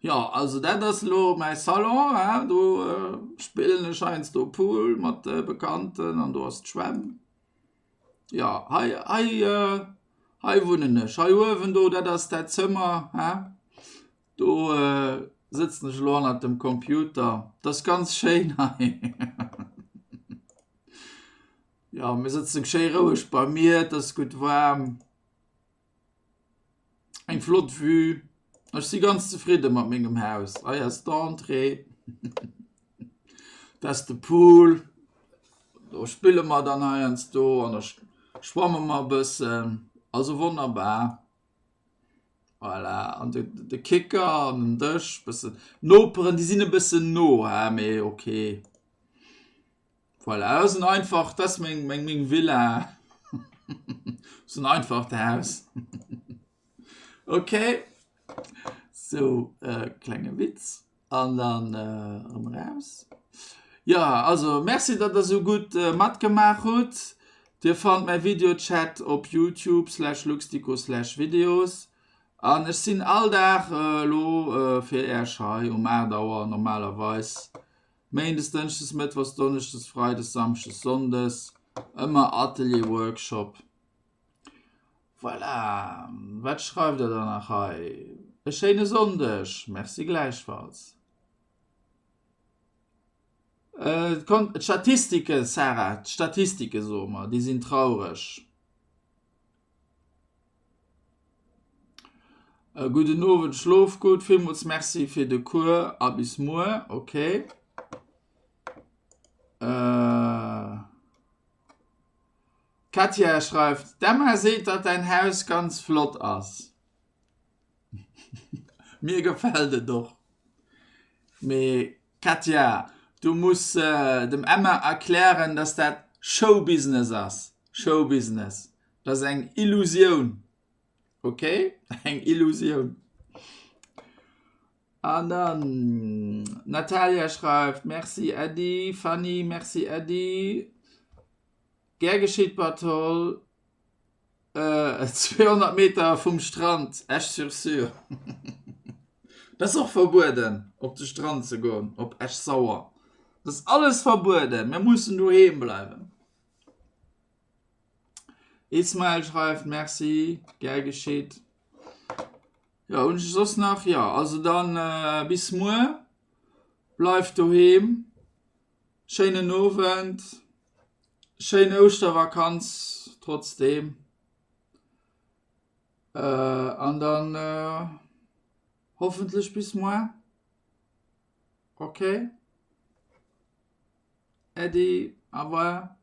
Jo, also dat ass elo mäi Salon, hein, do spillen ech heiansdo Pool mat de Bekannten an do ass d'Schwämm. Jo, hei, hei, hei wunnen ech. Hei uewen do, dat ass dat Zëmmer, hein, do sëtzen ech elo hannert dem Computer. Dat ass ganz schéin hei. Jo, mir sëtzen schéi roueg bei mir, et ass gutt waarm. Eng flott Vue. Ech si ganz zefridde mat mengem Haus. Hei ass d'Entrée. Dat ass de Pool. Do spille mer dann heiansdo an da schwamme mer e bëssen. Also wonnerbar. Voilà, an de, de Kicker an den Dësch, bëssen. D'Noperen, déi sinn e bëssen no, hè, mee okay. Voilà, dat ass en einfacht, dat ass meng, meng, meng Villa. Dat ass en einfacht Haus. Okay. So, äh, klenge Witz. An dann äh, erëm raus. Ja, also merci, datt der sou gutt äh, matgemaach hutt. Dir fannt mäi Videochat op YouTube slash luxdico slash videos. An ech sinn all Dag äh, elo äh, fir Äerch hei um 8 Auer normalerweis. Méindes, Dënschdes, Mëttwochs, Donneschdes, Freides, Samschdes, Sonndes, ëmmer Atelier, Workshop. Voilà, wat schreift der dann nach hei? E schéine Sonndeg, merci gläichfalls. D'Statistike, Sarah, d'Statistike soe mer, déi sinn traureg. Gudden Owend, schlof gutt, villmools Merci fir de Cours a bis muer. Ok. D'Katja schreift, D'Emma seet, datt däin Haus ganz flott ass. Mir gefält et och. Mee Katja, du muss dem Emma erklären, dass dat Showbusiness ass. Showbusiness, dat ass eng Illusioun. Ok? Eng Illusioun. An dann Natalia schreift, Merci Äddi. Fanny, Merci Äddi. Gär geschitt Bartol. 200 Meter vum Strand, Esch-sur-Sûre. Dat ass och verbueden, op de Strand ze goen, op Esch-Sauer. Dat ass alles verbueden, mir mussen doheem bleiwen. Ismael schreift, Merci, gär geschitt. Jo, hunn ech soss nach? Jo, also dann bis muer. Bleift doheem. Schéinen Owend, schéin Ouschtervakanz trotzdeem an dann hoffentlech bis moar. Ok Äddi, au revoir.